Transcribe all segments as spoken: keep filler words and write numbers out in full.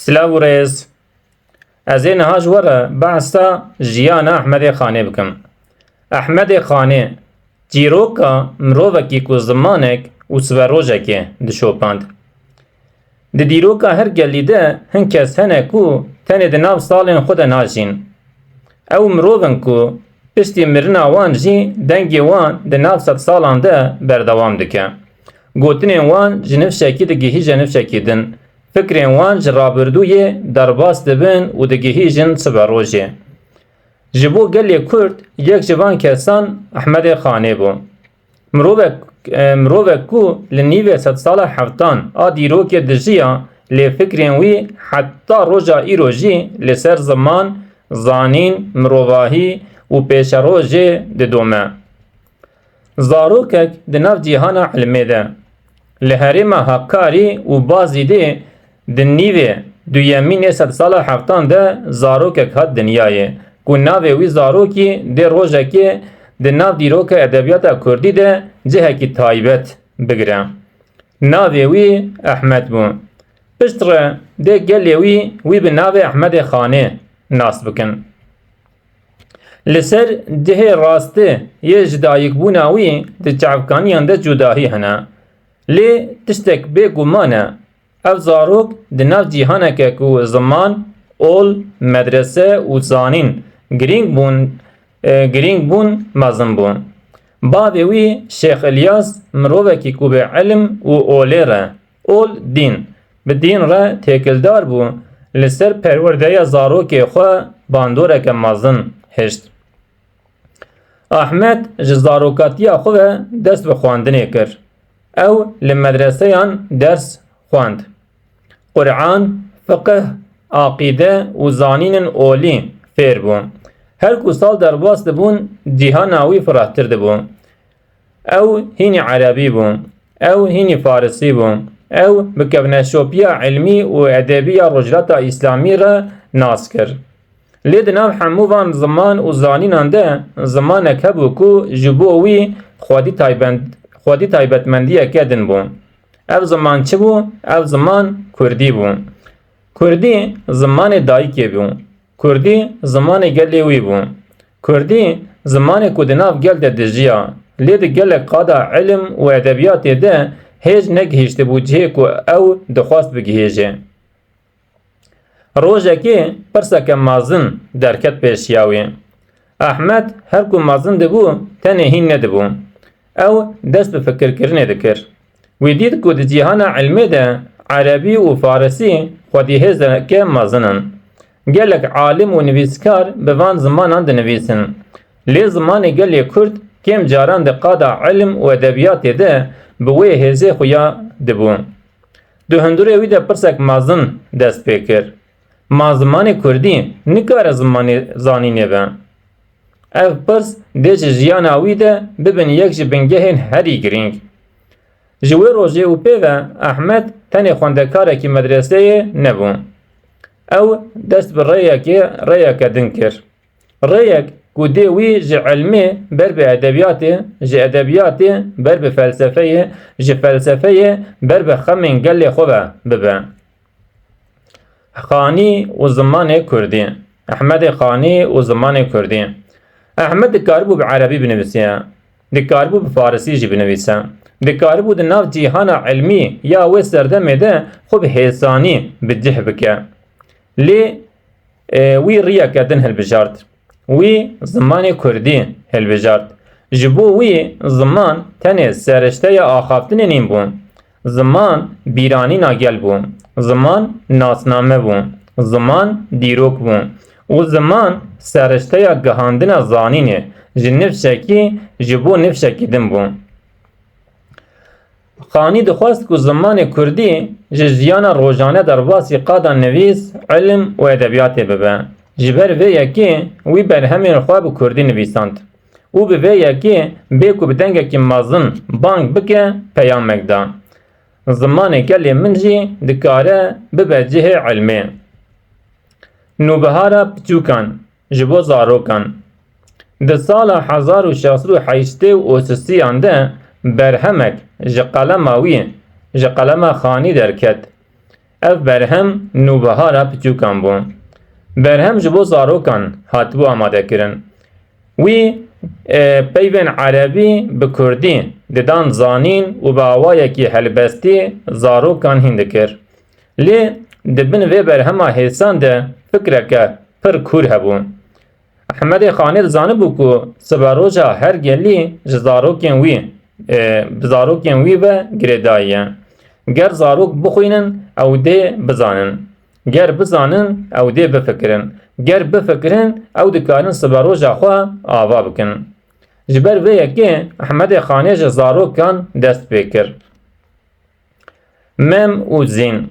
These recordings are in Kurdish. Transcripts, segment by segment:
Silav û rêz. Ez ê niha ji we re behsa jiyana Ehmedê Xanê bikim. Ehmedê Xanê, çîroka mirovekî ku zimanek û siberojekê dişopand. Di dîroka her gelî de hin kes hene ku tenê di nav salên xwe de najîn. Ew mirov in ku piştî mirina wan jî dengê wan di nav sedsalan de berdewam dike. Gotinên wan ji nifşekî digihîje nifşekî din. Fikrên wan ji rabirdûyê derbas dibin û digihîjin siberojê. Ji bo gelê Kurd yek ji van kesan Ehmedê Xanê bû. Mirovek, e, mirovek ku li nîvê sedsala heftan a dîrokê dijiya, lê fikrên wî heta roja îro jî li ser ziman, zanîn, mirovahî û pêşerojê didome. Zarokek di nav cîhana ilmê de, li herêma Hakkari û Bazîdê di nîvê duyemîn ê sedsala heftan de zarokek hat dinyayê, ku navê wî Zarokî dê rojekê di nav dîroka edebiyata kurdî de cihekî taybet bigire. Navê wî Ehmed bû. Piştre dê gelê wî wî bi navê Ehmedê Xanê nas bikin. Li ser cihê rastê yê ji dayikbûna wî di çavkaniyan de cudahî hene. Lê tiştek bêguman e, ev zarok di nav cîhaneke ku ziman, ol, medrese û zanîn girîng bûn, e, girîng bûn, mezin bû. Bavê wî Şêx Îlyas mirovekî ku bi ilim û olê re, ol dîn, bi dîn re têkildar bû, li ser perwerdeya zarokê xwe bandoreke mezin hişt. Ahmed ji zarokatiya xwe ve dest bi xwendinê kir. Ew li medreseyan ders xwend. Quran, fiqih, aqîde û zanînên olî fêr bû. Her ku sal derbas dibûn, cîhana wî firehtir dibû. Ew hînî erebî bû, ew hînî farisî bû. Ew bi kevneşopiya ilmî û edebî ya Rojhilata Îslamî re nas kir. Lê di nav hemû van ziman û zanînan de zimanek hebû ku ji bo wî xwedî taybend-, xwedî taybetmendiyeke din bû. Ev ziman çi bû? Ev ziman kurdî bû. Kurdî zimanê dayikê bû. Kurdî zimanê gelê wî bû. Kurdî zimanê ku di nav gel de dijiya, lê di gelek qada ilim û edebiyatê de hêj negihîştibû cihê ku ew dixwest bigihêje. Rojekê pirseke mezin derket pêşiya wî. Ehmed her ku mezin dibû, tenê hîn nedibû. Ew dest bi fikirkirinê dikir. Wî dît ku di cîhana ilmê de erebî û farisî xwedîhêzeke mezin in. Gelek alim û nivîskar bi van zimanan dinivîsin. Lê zimanê gelê Kurd kêm caran di qada ilim û edebiyatê de bi wê hêzê xuya dibû. Di hundirê wî de pirsek mezin dest pê kir. Ma zimanê kurdî nikare zimanê zanînê be? Ev pirs dê ji jiyana wî de bibin yek ji bingehên herî girîng. Ji wê rojê û pê ve Ehmed tenê xwendekarekî medreseyê nebû. Ew dest bi rêyekê, rêyeke din kir. Rêyek ku dê wî ji ilmê ber bi edebiyatê, ji edebiyatê ber bi felsefeyê, ji felsefeyê ber bi xemên gelê xwe ve bibe. Xanî û zimanê kurdî. Ehmedê Xanî û zimanê kurdî. Ehmed dikaribû bi erebî binivîsiye. Dikaribû bi farisî jî binivîse. Dikaribû di nav cîhana ilmî ya wê serdemê de xwe bi hêsanî bi cih bike. Lê, e, wî riyeke din hilbijart. Wî zimanê kurdî hilbijart. Ji bo wî ziman tenê serişteya axaftinê nîn bû. Ziman bîranîna gel bû. Ziman nasname bû. Ziman dîrok bû. Û ziman serişteya gihandina zanînê ji nifşekî ji bo nifşekî din bû. Xanî dixwest ku zimanê kurdî ji jiyana rojane derbasî qada nivîs, ilim û edebiyatê bibe. Ji ber vê yekê wî berhemên xwe bi kurdî nivîsand û bi vê yekê bê ku bi dengekî mezin bang bike, peyamek da. Zimanê gelê min jî dikare bibe cihê ilmê. Nûbihara piçûkan. Ji bo zarokan. Di sala hezar û şeş sed û heştê û sisiyan de berhemek ji qelema wî, ji qelema Xanî derket. Ev berhem nûbihara piçûkan bû. Berhem ji bo zarokan hatibû amadekirin. Wî, e, peyvên erebî bi kurdî didan zanîn û bi awayekî helbestî zarokan hîn dikir. Lê di bin vê berhema hêsan de fikreke pir kûr hebû. Ehmedê Xanê dizanibû ku siberoja her gelî ji zarokên wî, e, bi zarokên wî ve girêdayî ye. Ger zarok bixwînin, ew dê bizanin. Ger bizanin, ew dê bifikirin. Ger bifikirin, ew dikarin siberoja xwe ava bikin. Ji ber vê yekê Ehmedê Xanê ji zarokan dest pê kir. Mem û Zîn.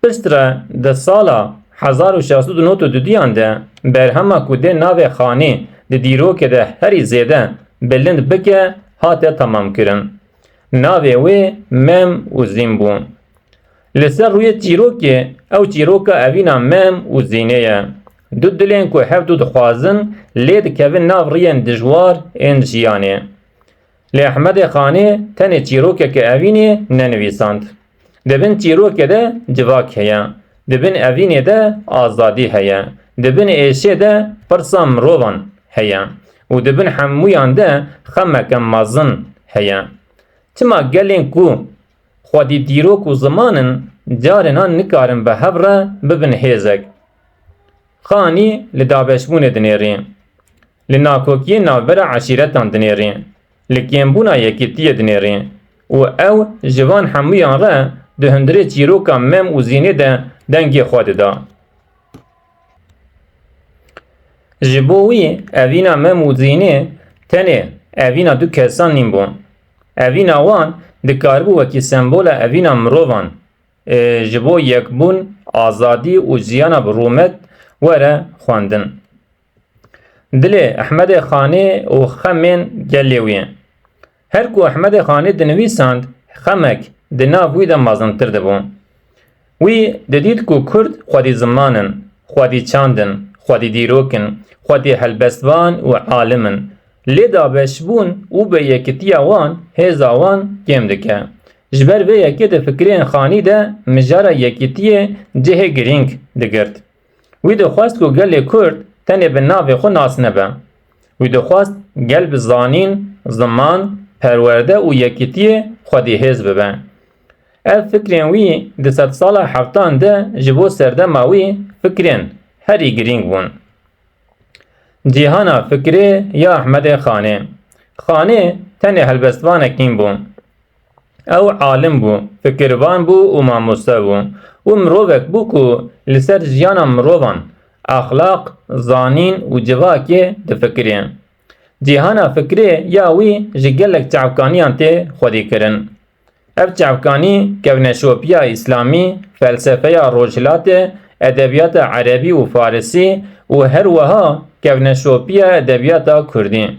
Piştre di sala hezar û şeş sed û nod û duduyan de berhema ku dê navê Xanî di dîrokê de herî zêde bilind bike hate temamkirin. Navê wê Mem û Zîn bû. Li ser rûyê çîrokê ew çîroka evîna Mem û Zînê ye. Du dilên ku hevdu dixwazin lê dikevin nav riyên dijwar ên jiyanê. Lê Ehmedê Xanê tenê çîrokeke evînê nenivîsand. Di bin çîrokê de civak heye. Di bin evînê de azadî heye. Di bin êşê de pirsa mirovan heye. Û di bin hemûyan de xemeke mezin heye. Çima gelên ku xwedî dîrok û ziman in, carinan nikarin bi hev re bibin hêzek? Xanî li dabeşbûnê dinêrî. Li nakokiyê navbera eşîretan dinêrî. Li kêmbûna yekîtiyê dinêrî. Û ew ji van hemûyan re di hundirê çîroka Mem û Zînê de dengê xwe dida. Ji bo wî evîna Mem û Zînê tenê evîna du kesan nîn bû. Evîna wan dikaribû wekî sembola evîna mirovan, e, ji bo yekbûn, azadî û jiyana bi rûmet were xwendin. Dilê Ehmedê Xanê û xemên gelê wî. Her ku Ehmedê Xanê dinivîsand, xemek di nav wî de mezintir dibû. Wî didît ku Kurd xwedî ziman in, xwedî çand in, xwedî dîrok in, xwedî helbestvan û alim in. Lê dabeşbûn û bêyekitiya wan hêza wan kêm dike. Ji ber vê yekê di fikirên Xanî de mijara yekitiyê cihê girîng digirt. Wî dixwest ku gelê Kurd tenê bi navê xwe nas nebe. Wî dixwest gel bi zanîn, ziman, perwerde û yekitiyê xwedî hêz bibe. Ev fikrên wî di sedsala heftan de ji bo serdema wî fikrên herî girîng bûn. Cîhana fikrê ya Ehmedê Xanê. Xanê tenê helbestvanek nîn bû. Ew alim bû, fikirvan bû û mamoste bû û mirovek bû ku li ser jiyana mirovan, exlaq, zanîn û civakê difikirê. Cîhana fikrê ya wî ji gelek çavkaniyan tê xwedîkirin. Ev çavkanî kevneşopiya îslamî, felsefeya rojhilatê, edebiyata erebî û farisî û her wiha kevneşopiya edebiyata kurdî.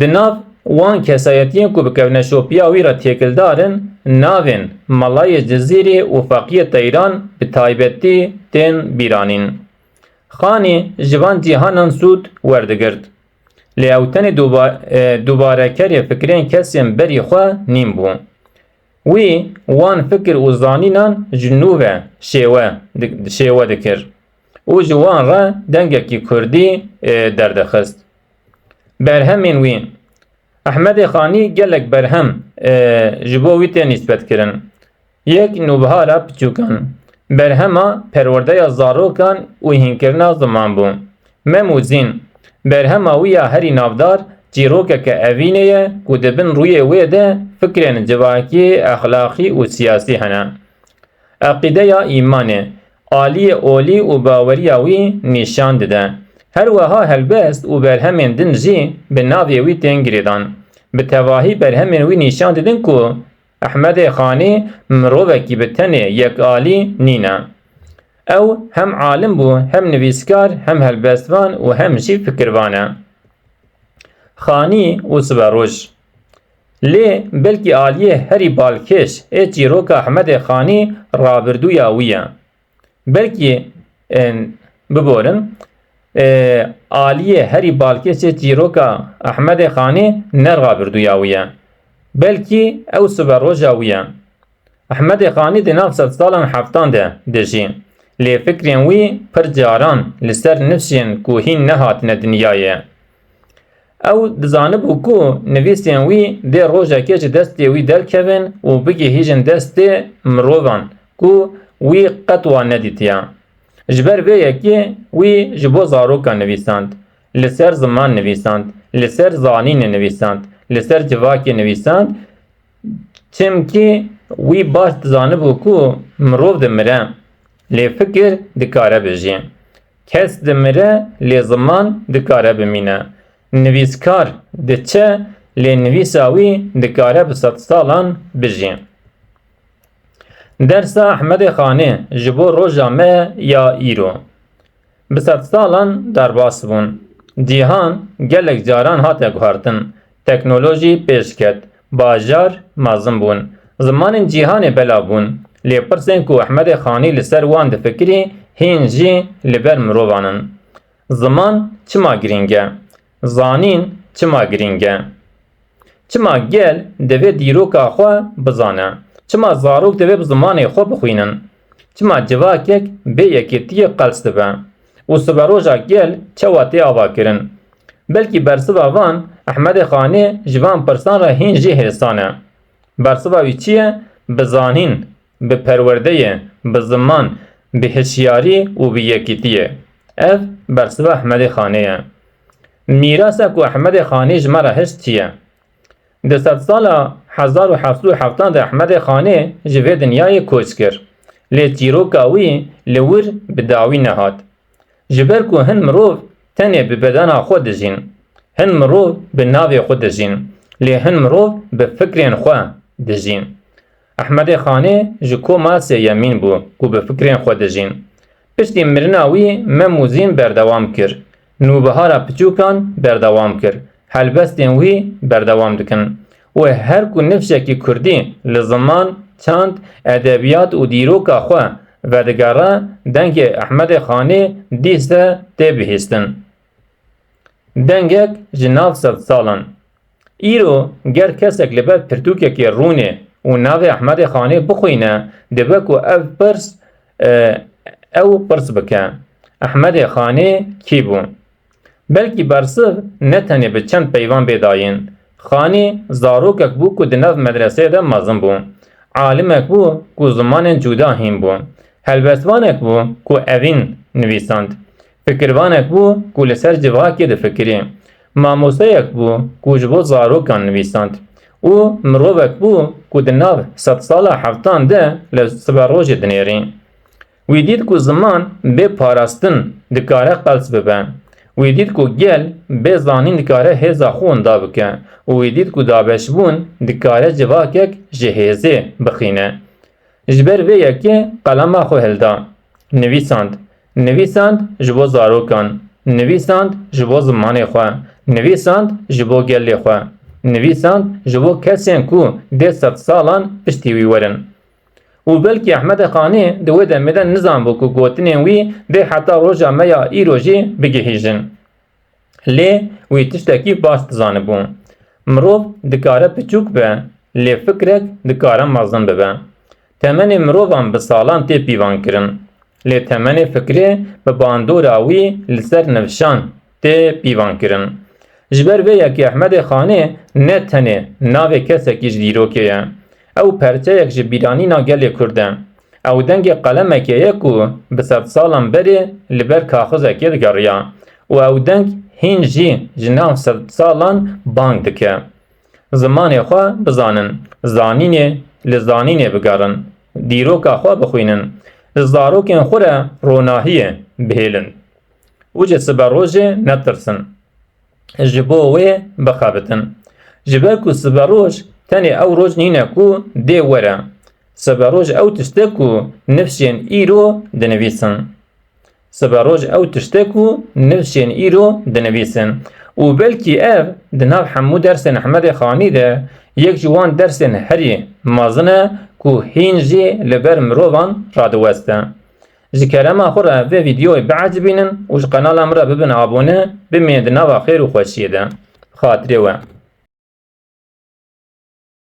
Di nav wan kesayetiyên ku bi kevneşopiya wî re têkildar in, navên Melayê Cizîrî û Feqiyê Teyran bi taybetî tên bîranîn. Xanî ji van cîhanan sûd werdigirt. Lê ew tenê duba-, e, dubarekerê fikrên kesên berî xwe nîn bû. Wî wan fikir û zanînan ji nû ve şêwe di-, şêwe dikir û ji wan re dengekî kurdî, e, derdixist. Berhemên wî. Ehmedê Xanî gelek berhem, e, ji bo wî tê nîsbetkirin. Yek, Nûbihara Piçûkan. Berhema perwerdeya zarokan û hînkirina ziman bû. Mem û Zîn. Berhema wî ya herî navdar çîrokeke evînê ye ku di bin rûyê wê de fikrên civakî, exlaqî û siyasî hene. Eqîdeya îmanê, aliyê olî û baweriya wî nîşan dide. Her wiha helbest û berhemên din jî bi navê wî tên girêdan. Bi tevahî berhemên wî nîşan didin ku Ehmedê Xanî mirovekî bi tenê yekalî nîne. Ew hem alim bû, hem nivîskar, hem helbestvan û hem jî fikirvan e. Xanî û siberoj. Lê belkî aliyê herî balkêş ê çîroka Ehmedê Xanî rabirdûya wî ye. Belkî, e, biborin, e, aliyê herî balkêş ê çîroka Ehmedê Xanî ne rabirdûya wî ye. Belkî ew siberoja wî ye. Ehmedê Xanî di nav sedsalan heftan de dijî. Lê fikrên wî pir caran li ser nifşên ku hîn nehatine dinyayê. Ew dizanibû ku nivîsên wî dê rojekê ji destê wî derkevin û bigihîjin destê mirovan ku wî qet wan nedîtiye. Ji ber vê yekê wî ji bo zarokan nivîsand, li ser ziman nivîsand, li ser zanînê nivîsand, li ser civakê nivîsand, çimkî wî baş dizanibû ku mirov dimire, lê fikir dikare bijî. Kes dimire, lê ziman dikare bimîne. Nivîskar diçe, lê nivîsa wî dikare bi sedsalan bijî. Dersa Ehmedê Xanê ji bo roja me ya îro. Bi sedsalan derbas bûn. Cîhan gelek caran hate guhertin. Teknolojî pêş ket. Bajar mezin bûn. Zimanên cîhanê belav bûn. Lê pirsên ku Ehmedê Xanî li ser wan difikirî, hîn jî li ber mirovan in. Ziman çima girîng e? Zanîn çima girîng e? Çima gel divê dîroka xwe bizane? Çima zarok divê bi zimanê xwe bixwînin? Çima civakek bê yekîtiyê qels dibe? Û siberoja gel çawa tê avakirin? Belkî bersiva van Ehmedê Xanê ji van pirsan re hîn jî hêsan e. Bersiva wî çi ye? Bi zanîn, bi perwerdeyê, bi ziman, bi hişyarî û bi yekîtiyê. Ev bersiva Ehmedê Xanê ye. Mîrasa ku Ehmedê Xanî ji me re hişt çi ye? Di sedsala hezar û heft sed û heftan de Ehmedê Xanê ji vê dinyayê koç kir. Lê çîroka wî li wir bi dawî nehat. Ji ber ku hin mirov tenê bi bedena xwe dijîn, hin mirov bi navê xwe dijîn, lê hin mirov bi fikrên xwe dijîn. Ehmedê Xanê ji koma sêyemîn bû ku bi fikrên xwe dijîn. Piştî mirina wî Mem û Zîn berdewam kir. Nûbihara piçûkan berdewam kir. Helbestên wî berdewam dikin. Û her ku nifşekî kurdî li ziman, çand, edebiyat û dîroka xwe vedigere, dengê Ehmedê Xanê dîse tê bihîstin. Dengek ji nav sedsalan. Îro ger kesek li ber pirtûkekê rûnê û navê Ehmedê Xanê bixwîne, dibe ku ev pirs, e, ew pirs bike, Ehmedê Xanê kî bû? Belkî bersiv ne tenê bi çend peyvan bê dayîn. Xanî zarokek bû ku di nav medreseyê de mezin bû. Alimek bû ku zimanên cuda hîn bû. Helbestvanek bû ku evîn nivîsand. Fikirvanek bû ku li ser civakê difikirî. Mamosteyek bû ku ji bo zarokan nivîsand. Û mirovek bû ku di nav sedsala heftan de li siberojê dinêrî. Wî dît ku ziman bê parastin dikare qels bibe. Wî dît ku gel bê zanîn dikare hêza xwe winda bike û wî dît ku dabeşbûn dikare civakek ji hêzê bixîne. Ji ber vê yekê qelema xwe hilda. Nivîsand. Nivîsand ji bo zarokan. Nivîsand ji bo zimanê xwe. Nivîsand ji bo gelê xwe. Nivîsand ji bo kesên ku dê sedsalan piştî wî werin. Û belkî Ehmedê Xanî di wê demê de nizanbû ku gotinên wî dê heta roja me ya îro jî bigihîjin. Lê wî tiştekî baş dizanibû. Mirov dikare piçûk be, lê fikrek dikare mezin bibe. Temenê mirovan bi salan tê pîvankirin. Lê temenê fikrê bi bandora wî li ser nifşan tê pîvankirin. Ji ber vê yekê Ehmedê Xanê ne tenê navê kesekî ji dîrokê ye. Ew perçeyek ji bîranîna gelê Kurd e. Ew dengê qelemekê ye ku bi sedsalan berê li ber kaxizekê digeriya û ew deng hîn jî ji nav sedsalan bang dike. Zimanê xwe bizanin, zanînê, li zanînê bigerin, dîroka xwe bixwînin, li zarokên xwe re ronahiyê bihêlin û ji siberojê netirsin. Ji bo wê bixebitin. Ji ber ku siberoj tenê ew roj nîne ku dê were. Siberoj ew tişt e ku nifşên îro dinivîsin. Siberoj ew tişt e ku nifşên îro dinivîsin. Û belkî ev di nav hemû dersên Ehmedê Xanî de yek ji wan dersên herî mezin e ku hîn jî li ber mirovan radiweste. Ji kerema xwe re vê vîdeoyê biecibînin û ji qenala min re bibin abone, bimînin di nava xêr û xweşiyê de. Bi xatirê we.